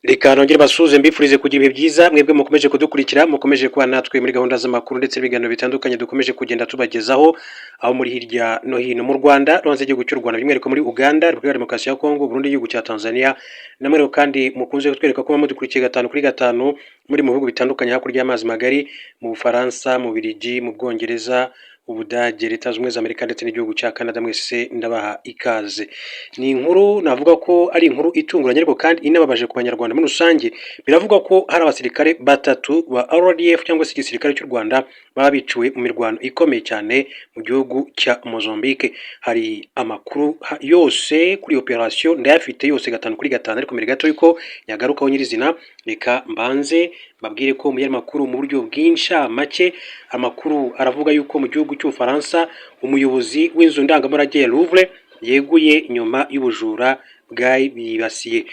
Reka nongere basuhuze, mbifurize kugira ibihe byiza, mwebwe mukomeje kudukurikira, mukomeje kuba natwe muri gahunda z'amakuru ndetse n'ibiganiro bitandukanye dukomeje kugenda tubagezaho, aho muri hirya no hino mu Rwanda no hanze y'igihugu cy'u Rwanda, by'umwihariko muri Uganda, Repubulika ya Demokarasi ya Kongo, Burundi, igihugu cya Tanzania. Namwe rero kandi mukunze kutwereka ko mudukurikiye gatanu kuri gatanu muri mu bihugu bitandukanye hakurya y'amazi magari, mu Bufaransa, mu Bubiligi, mu Bwongereza, Ubudage, Leta Zunze Ubumwe za Amerika ndetse n'igihugu cya Canada, mwese ndabaha ikaze. Ni inkuru navuga ko ari inkuru itunguranye ariko kandi inababaje ku Banyarwanda muri rusange. Biravugwa ko hari abasirikare batatu ba RDF cyangwa se igisirikare cy'u Rwanda baba biciwe mu mirwano ikomeye cyane mu gihugu cya Mozambique. Hari amakuru yose kuri operation, ndayafite yose gatanu kuri gatanu, ariko mbere gato yuko nyagarukaho nyirizina, reka mbanze mbabwire ko mu makuru mu buryo bw'incamake, amakuru aravuga yuko mu gihugu cy'Ubufaransa umuyobozi w'inzu ndangamurage ya Louvre yeguye nyuma y'ubujura bwayibasiye.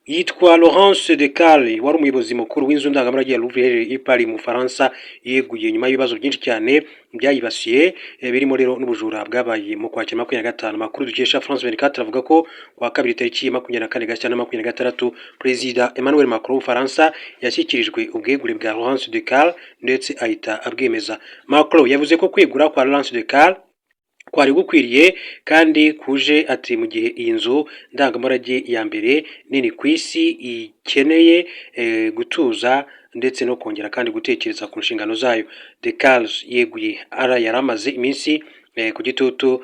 Yitwa Laurence Decalle, wari umuyobozi mukuru w'inzu ndangamurage ya Louvre iherereye i Paris mu Bufaransa, yeguye nyuma y'ibibazo byinshi cyane byayibasiye, birimo rero n'ubujura bwabaye mu Kwakira 25. Amakuru dukesha France 24 avuga ko kuwa kabiri tariki 24 Gashyantare 26, Perezida Emmanuel Macron w'Ubufaransa yashyikirijwe ubwegure bwa Laurence Decalle ndetse ahita abwemeza. Macron yavuze ko kwegura kwa Laurence Decalle kwari gukwiriye kandi kuje, ati mu gihe iyi nzu ndangamurage ya mbere nini ku isi ikeneye gutuza ndetse no kongera kandi gutekereza ku nshingano zayo. Decalle yeguye ara yari amaze iminsi ku gitutu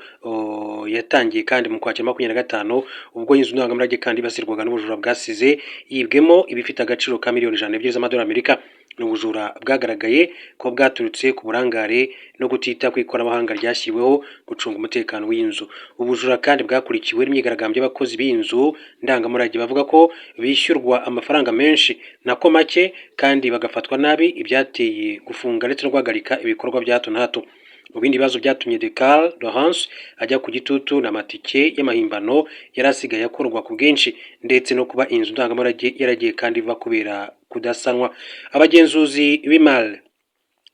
yatangiye kandi mu Kwakira 25, ubwo inzu ndangamurage kandi ibasirwaga n'ubujura bwasize yibwemo ibifite agaciro ka miliyoni 102 z'amadolari Amerika. Ni ubujura bwagaragaye ko bwaturutse ku burangare no kutita ku ikoranabuhanga ryashyiriweho gucunga umutekano w'inzu. Ubujura kandi bwakurikiwe n'imyigaragambyo y'abakozi b'iyi nzu ndangamurage, bavuga ko bishyurwa amafaranga menshi nako make kandi bagafatwa nabi, ibyateye gufunga ndetse no guhagarika ibikorwa bya hato na hato. Mu bindi bibazo byatumye Decalle Laurence ajya ku gitutu ni amatike y'amahimbano yari asigaye akorwa ku bwinshi, ndetse no kuba inzu ndangamurage yaragiye kandi iva kubera kudasanwa. Abagenzuzi b'imari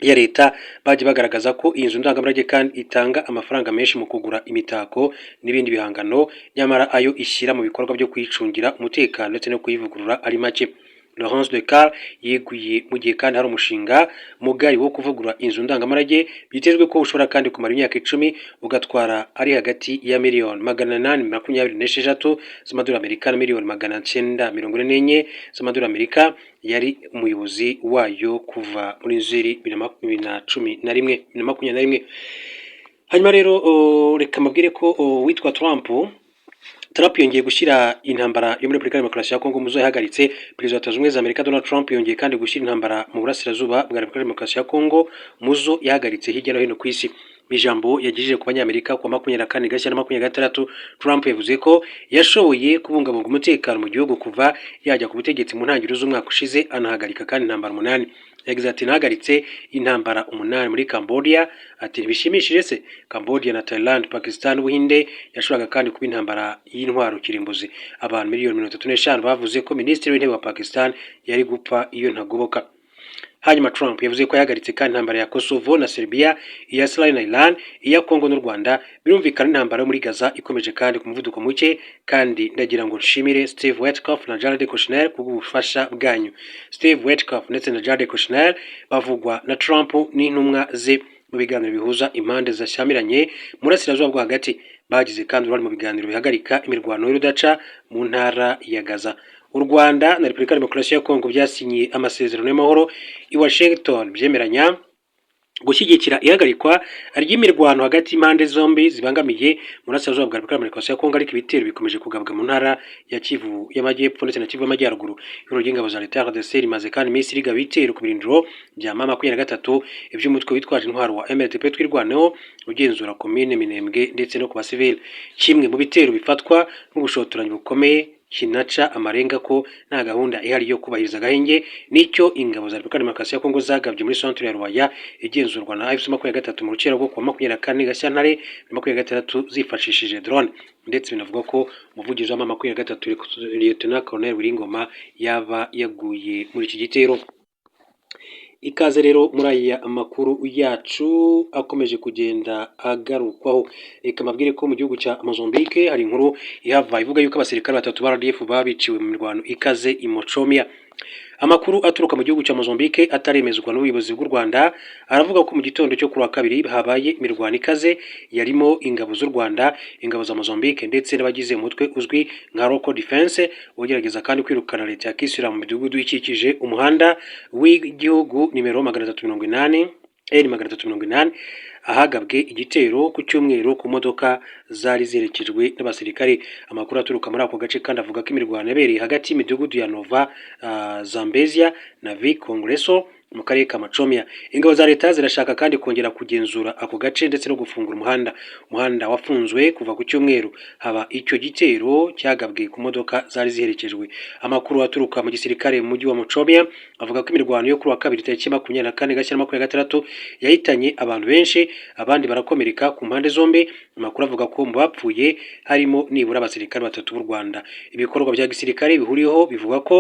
ya leta bagiye bagaragaza ko iyi nzu ndangamurage kandi itanga amafaranga menshi mu kugura imitako n'ibindi bihangano, nyamara ayo ishyira mu bikorwa byo kuyicungira umutekano ndetse no kuyivugurura ari make. Laurence Decalle yeguye mu gihe kandi hari umushinga mugari wo kuvugurura inzu ndangamurage, byitezwe ko ushobora kandi kumara imyaka 10, ugatwara ari hagati ya miliyoni 826 z'amadolari Amerika na miliyoni 944 z'amadolari Amerika. Yari umuyobozi wayo kuva muri Nzeri 2011, 2021. Hanyuma rero reka mbabwire ko witwa Trump yongeye gushyira intambara yo muri Repubulika ya Demokarasi ya Kongo mu zo yahagaritse. Perezida wa Leta Zunze Ubumwe za Amerika Donald Trump yongeye kandi gushyira intambara mu burasirazuba bwa Repubulika ya Demokarasi ya Kongo mu zo yahagaritse hirya no hino ku isi. Mu ijambo yagejeje ku Banyamerika ku wa 24 Gashyantare 26, Trump yavuze ko yashoboye kubungabunga umutekano mu gihugu kuva yajya ku butegetsi mu ntangiriro z'umwaka ushize, anahagarika kandi intambara umunani. Yagize ati: "Nahagaritse intambara umunani muri Cambodia." Ati: "Ntibishimishije se? Cambodia na Thailand, Pakistan, Ubuhinde, yashoboraga kandi kuba intambara y'intwaro kirimbuzi. Abantu miliyoni 35 bavuze ko minisitiri w'intebe wa Pakistan yari gupfa iyo ntagoboka." Hanyuma Trump yavuze ko yahagaritse kandi intambara ya Kosovo na Serbia, iya Israel na Iran, iya Congo n'u Rwanda, birumvikana intambara yo muri Gaza ikomeje kandi ku muvuduko muke. "Kandi ndagira ngo nshimire Steve Witkoff na Jared Kushner ku bw'ubufasha bwanyu." Steve Witkoff ndetse na Jared Kushner bavugwa na Trump n'intumwa ze mu biganiro bihuza impande zashyamiranye mu burasirazuba bwo hagati. Bagize kandi uruhare mu biganiro bihagarika imirwano y'urudaca mu ntara ya Gaza. U Rwanda na Repubulika ya Demokarasi ya Kongo byasinyiye amasezerano y'amahoro i Washington, byemeranya gushyigikira ihagarikwa ry'imirwano hagati y'impande zombi zibangamiye mu burasirazuba bwa Repubulika ya Demokarasi ya Kongo, ariko ibitero bikomeje kugabwa mu ntara ya Kivu y'Amajyepfo ndetse na Kivu y'Amajyaruguru. Ihuriro ry'ingabo za leta ya RDC rimaze kandi iminsi rigaba ibitero ku birindiro bya M 23, iby'umutwe witwaje intwaro wa MRDP Twirwaneho ugenzura komine Minembwe, ndetse no ku basivili. Kimwe mu bitero bifatwa nk'ubushotoranyi bukomeye kinaca amarenga ko nta gahunda ihari yo kubahiriza agahenge nicyo ingabo za Repubulika ya Demokarasi ya Kongo zagabye muri centre ya Rubaya igenzurwa na AFC 23 mu rukera rwo kuwa 24 Gashyantare 26, zifashishije drone. Ndetse binavuga ko umuvugizi wa 23, Lieutenant Colonel Willy Ngoma, yaba yaguye muri iki gitero. Ikaze rero muri aya makuru yacu akomeje kugenda agarukwaho. Reka mbabwire ko mu gihugu cya Mozambique hari inkuru ihava ivuga yuko abasirikare batatu ba RDF babiciwe mu mirwano ikaze i Mucomia. Amakuru aturuka mu gihugu cya Mozambique ataremezwa n'ubuyobozi bw'u Rwanda aravuga ko mu gitondo cyo kuri wa kabiri habaye imirwano ikaze yarimo ingabo z'u Rwanda, ingabo za Mozambique ndetse n'abagize umutwe uzwi nka Local Defense, ugerageza kandi kwirukana leta ya Kisilamu mu midugudu ikikije umuhanda w'igihugu nimero 380 N 380, ahagabwe igitero ku cyumweru ku modoka zari ziherekejwe n'abasirikare. Amakuru aturuka muri ako gace kandi avuga ko imirwano yabereye hagati y'imidugudu ya Nova Zambezia na V Congresso mu karere ka Macomia. Ingabo za leta zirashaka kandi kongera kugenzura ako gace ndetse no gufungura umuhanda. Umuhanda wafunzwe kuva ku cyumweru haba icyo gitero cyagabwe ku modoka zari ziherekejwe. Amakuru aturuka mu gisirikare mu mujyi wa Mucomia avuga ko imirwano yo kuri wa kabiri tariki 24 Gashyantare 2026 yahitanye abantu benshi, abandi barakomereka ku mpande zombi. Amakuru avuga ko mu bapfuye harimo nibura abasirikare batatu b'u Rwanda. Ibikorwa bya gisirikare bihuriyeho bivuga ko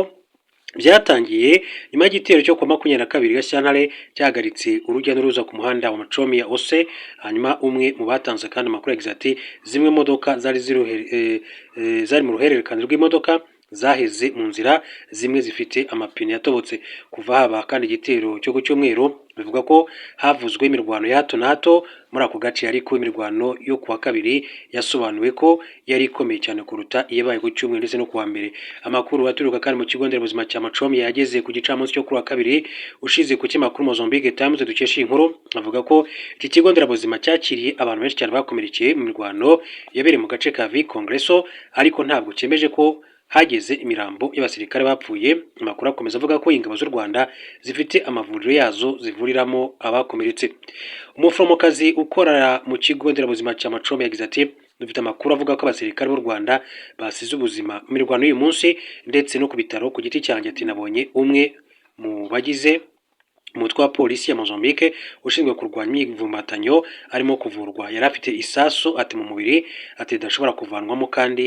byatangiye nyuma y'igitero cyo kuwa 22 Gashyantare cyahagaritse urujya n'uruza ku muhanda wa Macomia Ose. Hanyuma umwe mu batanze kandi amakuru yagize ati: "Zimwe modoka zari mu ruhererekane rw'imodoka zaheze mu nzira, zimwe zifite amapine yatobotse." Kuva haba kandi igitero cyo ku cyumweru, bivuga ko havuzwe imirwano ya hato na hato muri ako gace, ariko imirwano yo kuwa kabiri yasobanuwe ko yari ikomeye cyane kuruta iyabaye ku cyumweru ndetse no kuwa mbere. Amakuru aturuka kandi mu kigo nderabuzima cya Macomia yageze ku gicamunsi cyo kuri wa kabiri ushize ku kinyamakuru Mozambique Times dukesha iyi nkuru, avuga ko iki kigo nderabuzima cyakiriye abantu benshi cyane bakomerekeye mu mirwano yabereye mu gace ka V Congresso, ariko ntabwo cyemeje ko hageze imirambo y'abasirikare bapfuye. Amakuru akomeza avuga ko ingabo z'u Rwanda zifite amavuriro yazo zivuriramo abakomeretse. Umuforomokazi ukora mu kigo nderabuzima cya Macomia yagize ati: "Dufite amakuru avuga ko abasirikare b'u Rwanda basize ubuzima mu mirwano y'uyu munsi, ndetse no ku bitaro ku giti cyanjye," ati, "nabonye umwe mu bagize umutwe wa polisi ya Mozambique ushinzwe kurwanya imyivumbagatanyo arimo kuvurwa. Yari afite isasu," ati, "mu mubiri," ati, "ridashobora kuvanwamo kandi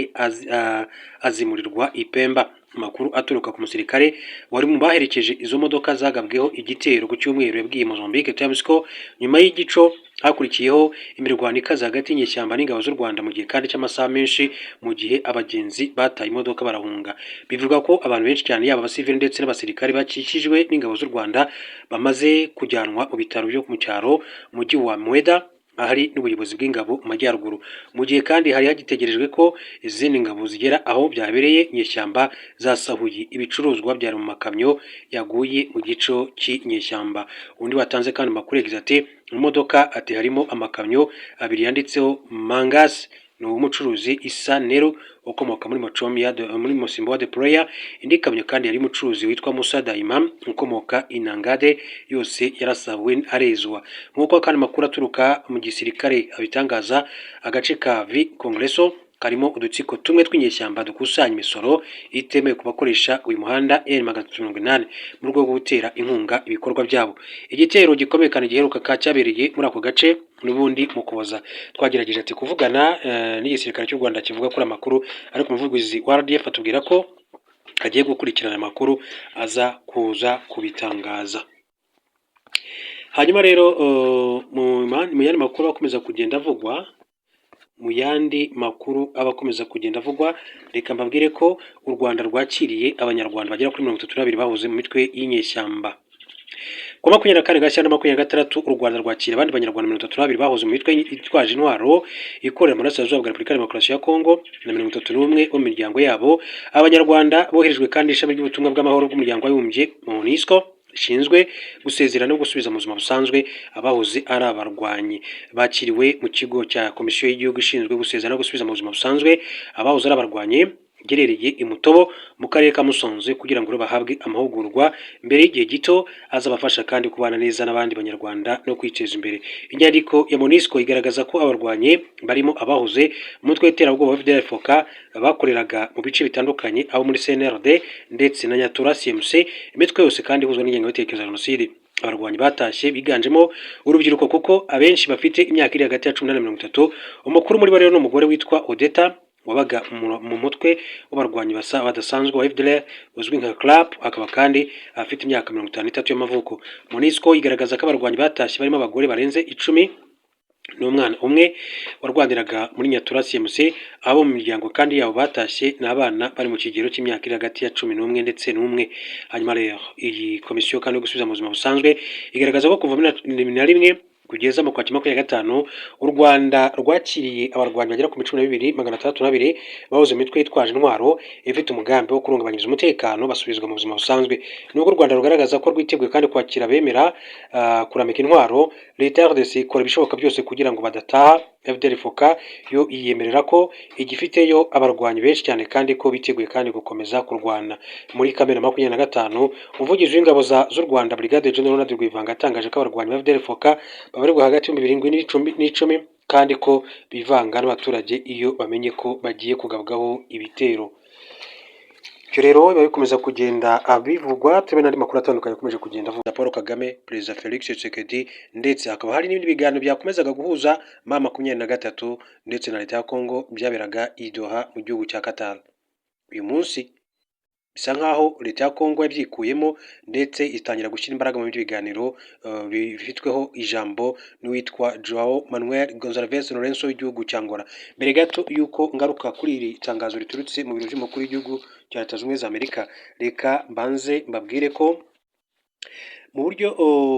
azimurirwa i Pemba." Amakuru aturuka ku musirikare wari mu baherekeje izo modoka zagabweho igitero ku cyumweru yabwiye Mozambique Times ko nyuma y'igico hakurikiyeho imirwano ikaze hagati y'inyeshyamba n'ingabo z'u Rwanda mu gihe kandi cy'amasaha menshi, mu gihe abagenzi bataye imodoka barahunga. Bivuga ko abantu benshi cyane, yaba abasivili ndetse n'abasirikare bakikijwe n'ingabo z'u Rwanda, bamaze kujyanwa mu bitaro byo mu cyaro mujyi wa Mueda ahari n'ubuyobozi bw'ingabo mu majyaruguru. Mu gihe kandi hari hagitegerejwe ko izindi ngabo zigera aho byabereye, inyeshyamba zasahuye ibicuruzwa byari mu makamyo yaguye mu gico cy'inyeshyamba. Undi watanze kandi amakuru yagize ati: "Mu modoka," ati, "harimo amakamyo abiri yanditseho Mangas, ni uw'umucuruzi Isa Nero ukomoka muri Macomia, muri Mocimboa de Praia. Indi kamyo kandi yari umucuruzi witwa Musa Daima ukomoka i Nangade. Yose yarasahuwe arezwa." Nk'uko kandi amakuru aturuka mu gisirikare abitangaza, agace ka V Congresso karimo udutsiko tumwe tw'inyeshyamba dukusanya imisoro itemewe ku bakoresha uyu muhanda N 380 mu rwego rwo gutera inkunga ibikorwa byabo. Igitero gikomeye kandi giheruka ka cyabereye muri ako gace n'ubundi mu Kuboza. Twagerageje, ati, kuvugana n'igisirikare cy'u Rwanda kivuga kuri amakuru, ariko umuvugizi wa RDF atubwira ko agiye gukurikirana amakuru aza kuza kubitangaza. Hanyuma rero mu yandi makuru akomeza kugenda avugwa, mu yandi makuru aba akomeza kugenda avugwa, reka mbabwire ko u Rwanda rwakiriye Abanyarwanda bagera kuri 32 bahoze mu mitwe y'inyeshyamba. Ku 24 Gashyantare 2026, u Rwanda rwakira abandi Banyarwanda 32 bahoze mu mitwe itwaje intwaro ikorera mu burasirazuba bwa Repubulika ya Demokarasi ya Kongo na 31 bo mu miryango yabo. Abanyarwanda boherejwe kandi ishami ry'ubutumwa bw'amahoro bw'umuryango w'abibumbye MONUSCO rishinzwe gusezera no gusubiza mu buzima busanzwe abahoze ari abarwanyi. Bakiriwe mu kigo cya Komisiyo y'Igihugu ishinzwe gusezera no gusubiza mu buzima busanzwe abahoze ari abarwanyi giherereye i Mutobo mu karere ka Musanze, kugira ngo bahabwe amahugurwa mbere y'igihe gito azabafasha kandi kubana neza n'abandi Banyarwanda no kwiteza imbere. Inyandiko ya MONUSCO igaragaza ko abarwanyi barimo abahoze mu mutwe w'iterabwoba wa FDLR FOCA bakoreraga mu bice bitandukanye, abo muri CNRD ndetse na Nyatura CMC, imitwe yose kandi ihuzwa n'ingengabitekerezo ya jenoside. Abarwanyi batashye biganjemo urubyiruko, kuko abenshi bafite imyaka iri hagati ya 18 na 30. Umukuru muri bo rero ni umugore witwa Odeta. Wabaga mu mutwe w'abarwanyi badasanzwe wa FDLR uzwi nka CRAP, akaba kandi afite imyaka 53 y'amavuko. MONUSCO igaragaza ko abarwanyi batashye barimo abagore barenze 10 n'umwana umwe warwaniraga muri Nyatura CMC. Abo mu miryango kandi yabo batashye ni abana bari mu kigero cy'imyaka iri hagati ya 11 ndetse n'umwe. Hanyuma rero iyi komisiyo kandi yo gusubiza mu buzima busanzwe igaragaza ko kuva muri 2021 kugeza mu Kwakira 25, u Rwanda rwakiriye abarwanyi bagera ku 12,602 bahoze mu mitwe yitwaje intwaro ifite umugambi wo kurungabanyiriza umutekano, basubizwa mu buzima busanzwe. Nubwo u Rwanda rugaragaza ko rwiteguye kandi kwakira abemera kuramika intwaro, leta ya RDC ikora ibishoboka byose kugira ngo badataha. FDLR FOCA yo yiyemerera ko igifiteyo abarwanyi benshi cyane kandi ko biteguye kandi gukomeza kurwana. Muri Kamena 25, umuvugizi w'ingabo z'u Rwanda, Brigade General Ronald Rwivanga, yatangaje ko abarwanyi ba FDLR FOCA babarirwa hagati y'ibihumbi 7 n'icumi, kandi ko bivanga n'abaturage iyo bamenye ko bagiye kugabwaho ibitero. Ibyo rero biba bikomeza kugenda bivugwa. Turebe n'andi makuru atandukanye akomeje kugenda avuga Paul Kagame, Perezida Felix Tshisekedi, ndetse hakaba hari n'ibindi biganiro byakomezaga guhuza M23 ndetse na leta ya Congo byaberaga i Doha mu gihugu cya Qatar. Uyu munsi bisa nkaho leta ya Congo yabyikuyemo ndetse itangira gushyira imbaraga mu bindi biganiro bifitweho ijambo n'uwitwa Joao Manuel Gonçalves Lourenço w'igihugu cya Angola. Mbere gato y'uko ngaruka kuri iri tangazo riturutse mu biro by'umukuru w'igihugu cya Leta Zunze Ubumwe za Amerika, reka mbanze mbabwire ko mu buryo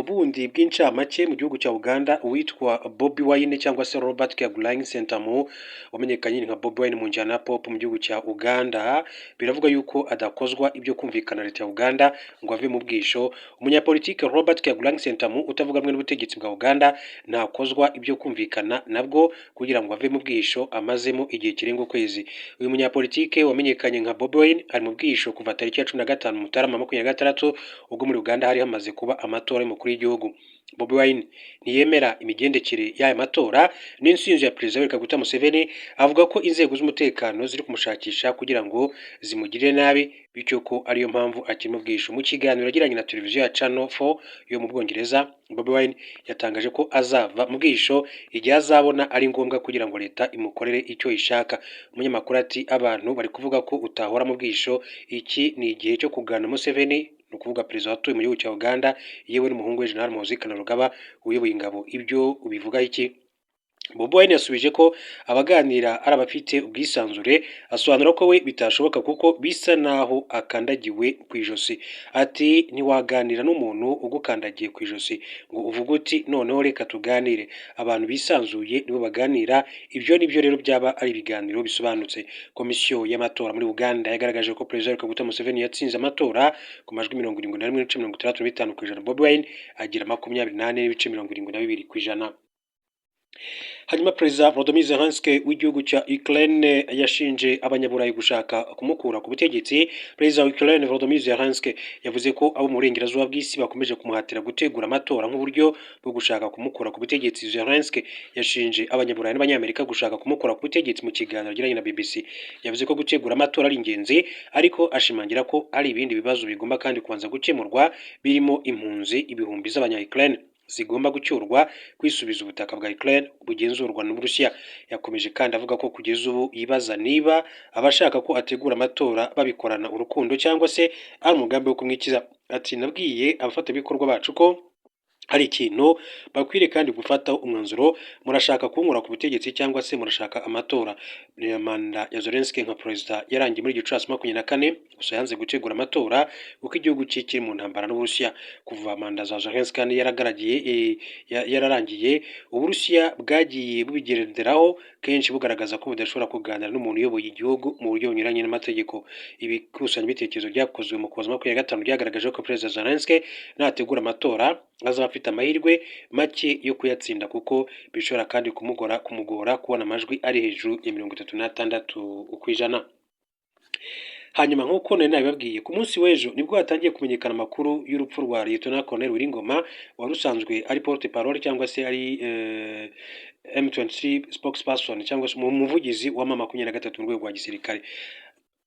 bundi bw'incamake, mu gihugu cya Uganda, uwitwa Bobi Wine cyangwa se Robert Kyagulanyi Ssentamu wamenyekanye nka Bobi Wine mu njyana ya pop mu gihugu cya Uganda, biravuga yuko adakozwa ibyo kumvikana leta ya Uganda ngo ave mu bwisho. Umunyapolitike Robert Kyagulanyi Ssentamu utavuga rumwe n'ubutegetsi bwa Uganda ntakozwa ibyo kumvikana nabwo kugira ngo ave mu bwisho amazemo igihe kirenga ukwezi. Uyu munyapolitike wamenyekanye nka Bobi Wine ari mu bwisho kuva tariki ya 15 Mutarama 26, ubwo muri Uganda hari hamaze kuba amatora y'umukuru w'igihugu. Bobi Wine ntiyemera imigendekere y'aya matora n'intsinzi ya Perezida Yoweri Kaguta Museveni. Avuga ko inzego z'umutekano ziri kumushakisha kugira ngo zimugirire nabi, bityo ko ariyo mpamvu akiri mu bwisho. Mu kiganiro yagiranye na televiziyo ya Channel 4 yo mu Bwongereza, Bobi Wine yatangaje ko azava mu bwisho igihe azabona ari ngombwa kugira ngo leta imukorere icyo ishaka. Umunyamakuru ati: "Abantu bari kuvuga ko utahora mu bwisho, iki ni igihe cyo kuganira Museveni," ni ukuvuga perezida watuye mu gihugu cya Uganda, yewe n'umuhungu we General Muhoozi Kainerugaba uyoboye ingabo, "ibyo ubivugaho iki?" Bobi Wine yasubije ko abaganira ari abafite ubwisanzure, asobanura ko we bitashoboka kuko bisa naho akandagiwe ku ijosi. Ati: "Ntiwaganira n'umuntu ugukandagiye ku ijosi ngo uvuge uti noneho reka tuganire. Abantu bisanzuye nibo baganira, ibyo nibyo rero byaba ari ibiganiro bisobanutse." Komisiyo y'amatora muri Uganda yagaragaje ko Perezida Yoweri Kaguta Museveni yatsinze amatora ku majwi 71.65%, Bobi Wine agira 24.72%. Hanyuma Perezida Volodymyr Zelensky w'igihugu cya Ukraine yashinje abanyaburayi gushaka kumukura ku butegetsi. Perezida wa Ukraine Volodymyr Zelensky yavuze ko abo mu burengerazuba bw'isi bakomeje kumuhatira gutegura amatora nk'uburyo bwo gushaka kumukura ku butegetsi. Zelensky yashinje abanyaburayi n'abanyamerika gushaka kumukura ku butegetsi. Mu kiganiro yagiranye na BBC, yavuze ko gutegura amatora ari ingenzi, ariko ashimangira ko ari ibindi bibazo bigomba kandi kubanza gukemurwa, birimo impunzi ibihumbi z'abanya Ukraine zigomba gucyurwa, kwisubiza ubutaka bwa Ukraine bugenzurwa n'Uburusiya. Yakomeje kandi avuga ko kugeza ubu yibaza niba abashaka ko ategura amatora babikorana urukundo cyangwa se ari umugambi wo kumwikiza. Ati: "Nabwiye abafatanyabikorwa bacu ko hari ikintu bakwiriye kandi gufataho umwanzuro: murashaka kunkura ku butegetsi cyangwa se murashaka amatora?" Manda ya Zelensky nka perezida yarangiye muri Gicurasi 24, gusa yanze gutegura amatora kuko igihugu cye kiri mu ntambara n'Uburusiya. Kuva manda za Zelensky kandi yararangiye, Uburusiya bwagiye bubigenderaho kenshi bugaragaza ko budashobora kuganira n'umuntu uyoboye igihugu mu buryo bunyuranye n'amategeko. Ibikusanyabitekerezo byakozwe mu Kuboza 25 byagaragaje ko Perezida Zelensky nategura amatora azaba afite amahirwe make yo kuyatsinda, kuko bishobora kandi kumugora kubona amajwi ari hejuru ya 36%. Hanyuma nk'uko nari nabibabwiye, ku munsi w'ejo nibwo hatangiye kumenyekana amakuru y'urupfu rwa Lieutenant Colonel Willy Ngoma wari usanzwe ari porte parole cyangwa se ari M23 spokesperson cyangwa se umuvugizi wa M23 mu rwego rwa gisirikare.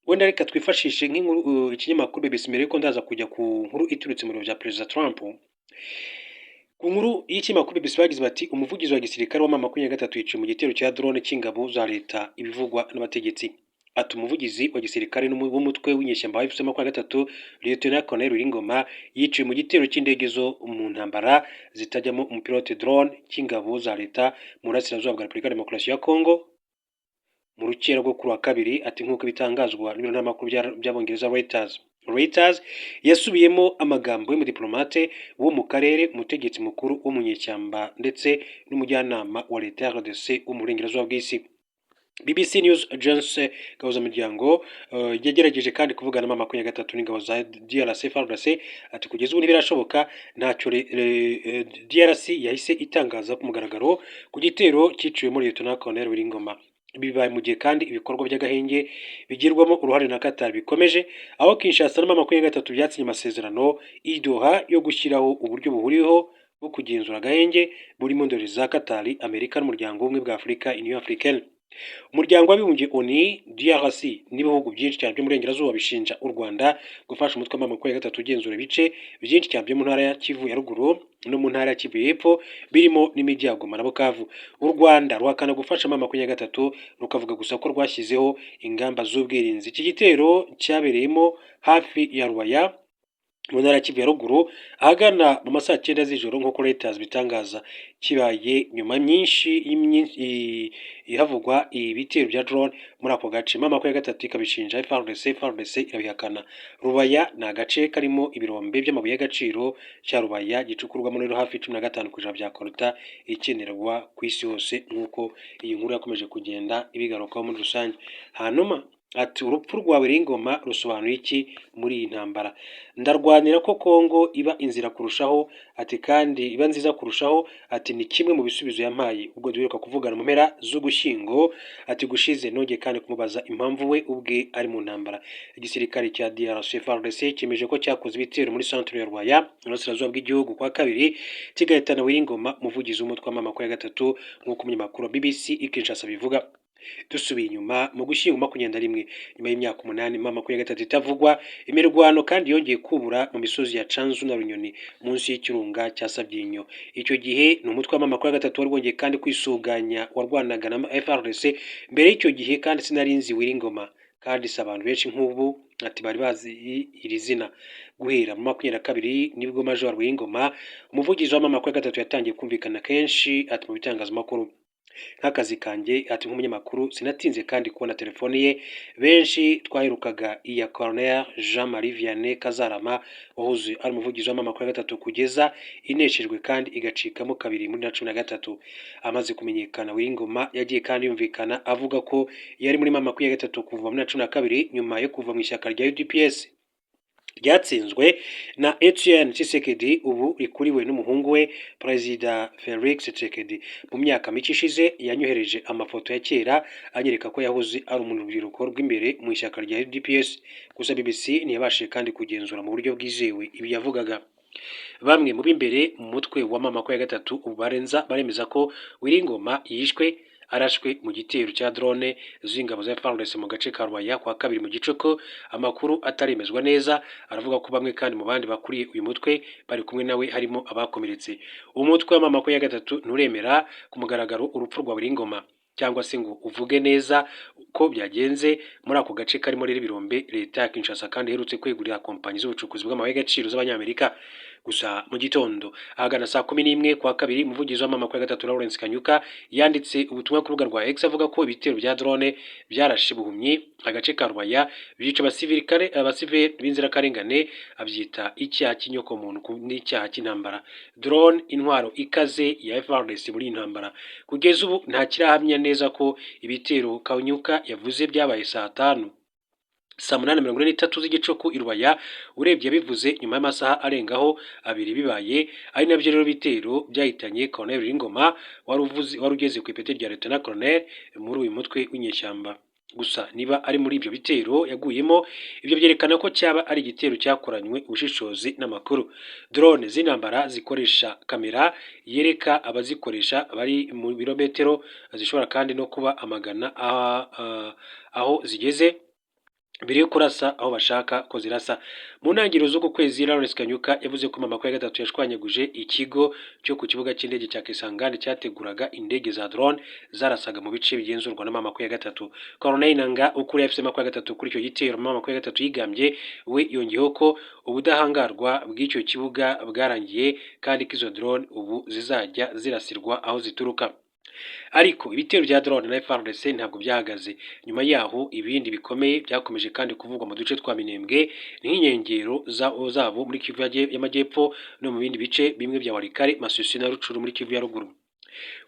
Wenda reka twifashishe nk'inkuru ikinyamakuru BBC mbere yuko ndaza kujya ku nkuru iturutse mu biro bya Perezida Trump. Ku nkuru y'ikinyamakuru BBC bagize bati: "Umuvugizi wa gisirikare wa M23 yiciwe mu gitero cya drone cy'ingabo za leta, ibivugwa n'abategetsi." Ati: "Umuvugizi wa gisirikare w'umutwe w'inyeshyamba wa AFC M23, Lieutenant Colonel Willy Ngoma, yiciwe mu gitero cy'indege zo mu ntambara zitajyamo umupilote, drone, cy'ingabo za leta mu burasirazuba bwa Repubulika ya Demokarasi ya Congo mu rukera rwo kuri wa kabiri," ati nk'uko bitangazwa n'ibiro ntaramakuru by'Abongereza Reuters. Reuters yasubiyemo amagambo y'umudiplomate wo mu karere, umutegetsi mukuru wo mu nyeshyamba ndetse n'umujyanama wa leta ya RDC wo mu burengerazuba bw'isi. BBC News Agence Gahuzamiryango yagerageje kandi kuvugana na M23 n'ingabo za DRC FARDC, ati kugeza ubu ntibirashoboka. Ntacyo DRC yahise itangaza ku mugaragaro ku gitero cyiciwemo Lieutenant Colonel Willy Ngoma. Ibi bibaye mu gihe kandi ibikorwa by'agahenge bigirwamo uruhare na Qatar bikomeje, aho Kinshasa na M23 byatsinye amasezerano i Doha yo gushyiraho uburyo buhuriweho bwo kugenzura agahenge, burimo indorerezi za Qatar, Amerika n'Umuryango w'Ubumwe bwa Afurika, Union Africaine. Umuryango w'Abibumbye ONU, DRC n'ibihugu byinshi cyane byo mu burengerazuba bishinja u Rwanda gufasha umutwe wa M23 ugenzura ibice byinshi cyane byo mu ntara ya Kivu ya ruguru no mu ntara ya Kivu y'Epfo, birimo n'imijyi ya Goma na Bukavu. U Rwanda ruhakana gufasha M23, rukavuga gusa ko rwashyizeho ingamba z'ubwirinzi. Iki gitero cyabereyemo hafi ya Rubaya mu ntara ya Kivu ya ruguru ahagana mu ma saa 9 z'ijoro, nk'uko Reuters bitangaza, kibaye nyuma myinshi ihavugwa ibitero bya drone muri ako gace. M23 ikabishinja FARDC, FARDC irabihakana. Rubaya ni agace karimo ibirombe by'amabuye y'agaciro cya Rubaya, gicukurwamo rero hafi 15% bya coltan ikenerwa ku isi hose, nk'uko iyi nkuru yakomeje kugenda ibigarukaho muri rusange. Hanyuma ati: "Urupfu rwa Willy Ngoma rusobanuye iki muri iyi ntambara?" "Ndarwanira ko Kongo iba inzira kurushaho," ati kandi iba nziza kurushaho, ati ni kimwe mu bisubizo yampaye ubwo duheruka kuvugana mu mpera z'Ugushyingo, ati gushize. Nongeye kandi kumubaza impamvu we ubwe ari mu ntambara. Igisirikare cya DRC FARDC cyemeje ko cyakoze ibitero muri centre ya Rubaya mu burasirazuba bw'igihugu kwa kabiri, kigahitana Willy Ngoma, umuvugizi w'umutwe wa M23, nk'uko umunyamakuru wa BBC i Kinshasa bivuga. Dusubiye inyuma mu Gushyingo 21, nyuma y'imyaka 8 M23 itavugwa, imirwano kandi yongeye kubura mu misozi ya Canzu na Runyoni munsi y'ikirunga cya Sabyinyo. Icyo gihe ni umutwe wa M23 wari wongeye kandi kwisuganya, warwanaga na FARDC. Mbere y'icyo gihe kandi sinari nzi Willy Ngoma, kandi si abantu benshi nk'ubu, ati bari bazi iri zina. Guhera mu 22 nibwo Major Willy Ngoma, umuvugizi wa M23, yatangiye kumvikana kenshi, ati mu bitangazamakuru. Nk'akazi kanjye, ati nk'umunyamakuru, sinatinze kandi kubona telefoni ye. Benshi twaherukaga iya Colonel Jean Marie Vianney Kazarama, wahoze ari umuvugizi wa M23 kugeza ineshejwe kandi igacikamo kabiri muri 2013. Amaze kumenyekana, Willy Ngoma yagiye kandi yumvikana avuga ko yari muri M23 kuva muri 2012, nyuma yo kuva mu ishyaka rya UDPS ryatsinzwe na Etienne Tshisekedi, ubu rikuriwe n'umuhungu we Perezida Felix Tshisekedi. Mu myaka mike ishize yanyohereje amafoto ya kera anyereka ko yahoze ari urubyiruko rw'imbere mu ishyaka rya UDPS. Gusa BBC ntiyabashije kandi kugenzura mu buryo bwizewe ibi yavugaga. Bamwe mu b'imbere mu mutwe wa M23 ubu barenza baremeza ko Willy Ngoma yishwe arashwe mu gitero cya drone z'ingabo za FARDC mu gace ka Rubaya kwa kabiri mu gicuku. Amakuru ataremezwa neza aravuga ko bamwe kandi mu bandi bakuriye uyu mutwe bari kumwe nawe harimo abakomeretse. Umutwe wa M23 nturemera ku mugaragaro urupfu rwa Willy Ngoma cyangwa se ngo uvuge neza uko byagenze muri ako gace karimo rero ibirombe leta ya Kinshasa kandi iherutse kwegurira kompanyi z'ubucukuzi bw'amabuye y'agaciro z'Abanyamerika. Gusa mu gitondo ahagana saa 11 kwa kabiri, umuvugizi wa M23 Lawrence Kanyuka yanditse ubutumwa ku rubuga rwa X avuga ko ibitero bya drone byarashe buhumyi agace ka Rubaya, byica abasirikare, abasivili b'inzirakarengane, abyita icyaha cy'inyokomuntu n'icyaha cy'intambara. Drone, intwaro ikaze ya FARDC muri iyi ntambara. Kugeza ubu nta kirahamya neza ko ibitero Kanyuka yavuze byabaye saa 5, saa 8:43 z'igicuku i Rubaya. Urebye yabivuze nyuma y'amasaha arengaho 2 bibaye, ari nabyo rero bitero byahitanye Colonel Willy Ngoma wari ugeze ku ipeti rya Lieutenant Colonel muri uyu mutwe w'inyeshyamba. Gusa niba ari muri ibyo bitero yaguyemo, ibyo byerekana ko cyaba ari igitero cyakoranywe ubushishozi n'amakuru. Drone z'intambara zikoresha kamera yereka abazikoresha bari mu birometero, zishobora kandi no kuba amagana aho zigeze. mbere yo kurasa aho bashaka ko zirasa. Mu ntangiriro z'uku kwezi, Lawrence Kanyuka yavuze ko M23 yashwanyaguje ikigo cyo ku kibuga cy'indege cya Kisangani cyateguraga indege za drone zarasaga mu bice bigenzurwa na M23. Corneille Nangaa, ukuriye AFC M23 kuri icyo gitero M23 yigambye, we yongeyeho ko ubudahangarwa bw'icyo kibuga bwarangiye kandi ko izo drone ubu zizajya zirasirwa aho zituruka. Ariko ibitero bya drone na FARDC ntabwo byahagaze nyuma yaho. Ibindi bikomeye byakomeje kandi kuvugwa mu duce twa Minembwe n'inkengero zabo muri Kivu y'Amajyepfo no mu bindi bice bimwe bya Walikale, Masisi na Rutshuru muri Kivu ya Ruguru.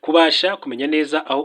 Kubasha kumenya neza aho